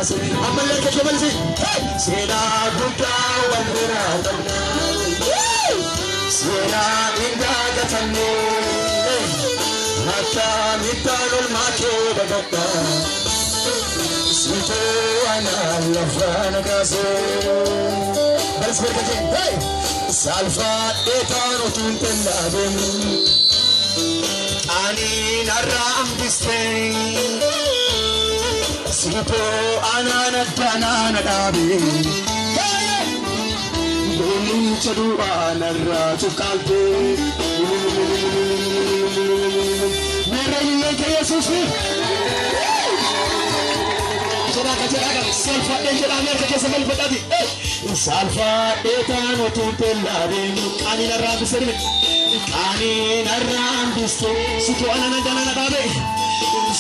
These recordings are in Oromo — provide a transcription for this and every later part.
kaase. Ammallee harka kee bal'isi. Seenaa guddaa wal biraa qabna. Seenaa hin dagatamne. Akkamittaan olmaa kee dagadha? Situu anaan lafaa na kaase. Bal'isi harka kee. Saalfadhee taan utuun tellaabe. Qaanii narraa hambistee. Situu anaan addaanaa na dhaabe. Boolicha du'aa narraa cuqqaalte. Meerra ililleen kee Yesuusiif. Jedhaa jedhaa, saalfadhee jedhaa, harka keessa galfadhaati. Saalfadhee taan utuun tellaabe. Qaanii narraa hambistee. Qaanii narraa hambistee. Situu anaan addaanaa na dhaabe.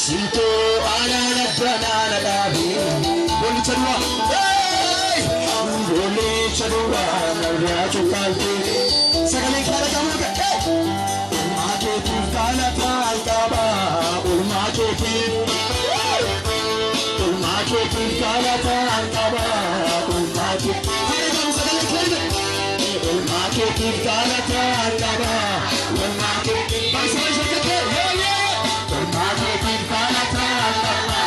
Situu anaan addaanaa na dhaabe. Boolicha du'aa. Boolicha du'aa narraa cuqqaalte. Sagaleen kee dhagahamuu. Olmaa keetiif galataan qaba. Olmaa keetiif. Olmaa keetiif galataan qaba. Olmaa keetiif. Dhagahamu sagaleen kee. Olmaa keetiif galataan qaba. Olmaa keetiif. Baay'isa baay'isa harka kee. Yoo yoo. Olmaa keetiif galataan qaba.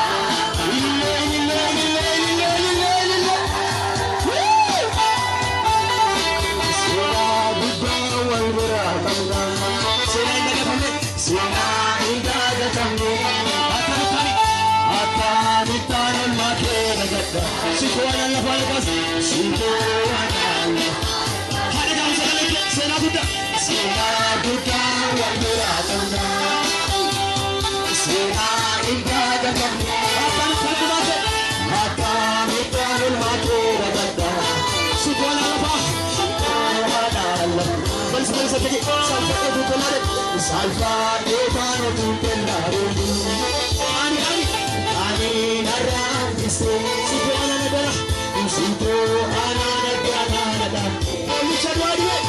Illee illee illee illee illee illee. Seenaa guddaa wal biraa qabna. Seenaa hin dagatamne. Seenaa hin dagatamne. Akkamittaan akkamittaan olmaa kee dagadha? Situu anaan lafaa na kaase. Situu anaan. Haadha gaafsa sagalee kee. Seenaa guddaa. Seenaa guddaa wal biraa qabna. Seenaa hin dagatamne. Akkamittaan olmaa kee. Akkamittaan olmaa kee dagadha? Situu anaan lafaa. Bal'isa bal'isa ta'e saalfadhee duukonaadhe. Saalfadhee taan utuu kennaaru. Ani ani ani narraa hambistee. Situu ana nagara. Situu ana nagara nagara. Boolicha du'aa dhibee.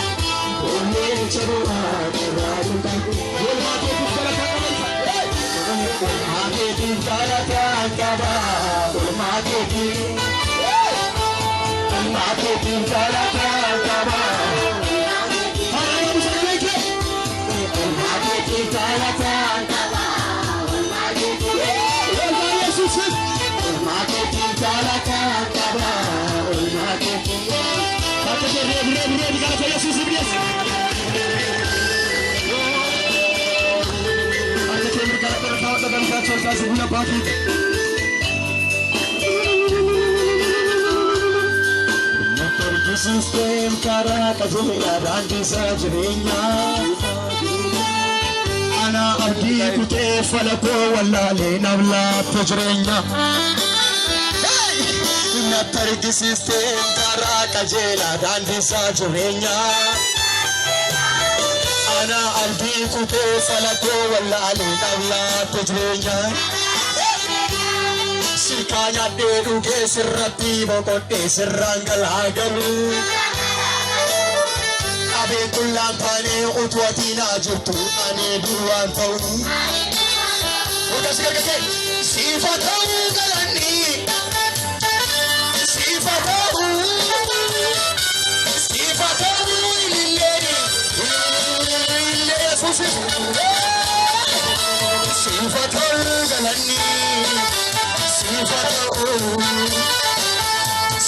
Boolicha du'aa narraa duukaa. Olmaa keetiif galataa qaba. Olmaa keetiif galataa qaba. Olmaa keetiif. Olmaa keetiif galataa qaba. Haadha sagalee kee. Olmaa keetiif galataa qaba. Olmaa keetiif. Olmaa Yesuusiif. Olmaa keetiif galataa qaba. Olmaa keetiif. Harka kee reebi reebi reebi, galata Yesuusiif dhiyeessi. Harka kee mirgaa irra kaawwadha, galataachuu ol kaasee buna abbaa keeti. Natti argisiisteem karaa qajeelaa, daandii isaa jireenyaa. Ana abdii kutee falakoo wallaalee naaf laatte jireenya. Natti argisiisteem karaa qajeelaa, daandii isaa jireenyaa. Ana abdii kutee falakoo wallaalee naaf laatte jireenya. Sirkaa nyaadhee dhugee sirratti boqodhee sirraan galaa galuu. Qabee qullaan taanee utuu ati naa jirtu ani duwwaan ta'u. Akkas gargagee siifa ta'uu galanni, siifa ta'uu, siifa ta'uu ililleeni ilillee Yesuusif. Siifa ta'uu galanni, siifa ta'uu,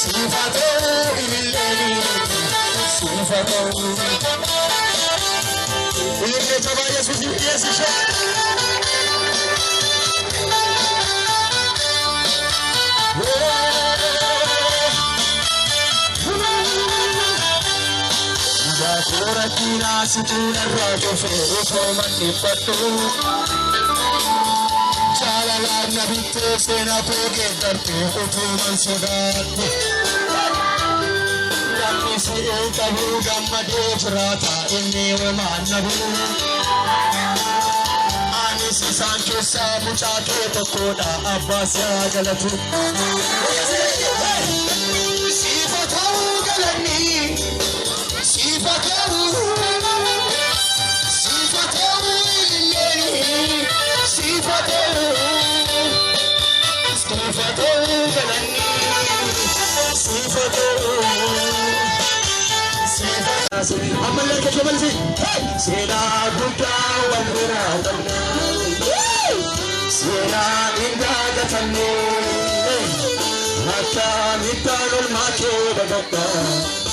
siifa ta'uu ililleeni, siifa ta'uu. Ilillee jabaa Yesuusiif dhiyeessishe. Gaafa naasituu narraa dhufe utoo manni fadhu. Jaalalaan na bittee seenaa koo geeddarte utuu man sodaadhu. Namni si'ee qabu gammadee jiraata, inni homaan nabu. Anis isaan keessaa mucaa kee tokkodha, abbaa siyaa galatu. Siifa ta'uu galanni, siifa ta'uu, siifa ta'uu ililleeni, siifa ta'uu, siifa ta'uu galanni. baase. Ammallee harka kee bal'isi. Seenaa guddaa wal biraa qabna. Seenaa hin dagatamne. Akkamittaan olmaa kee dagadha?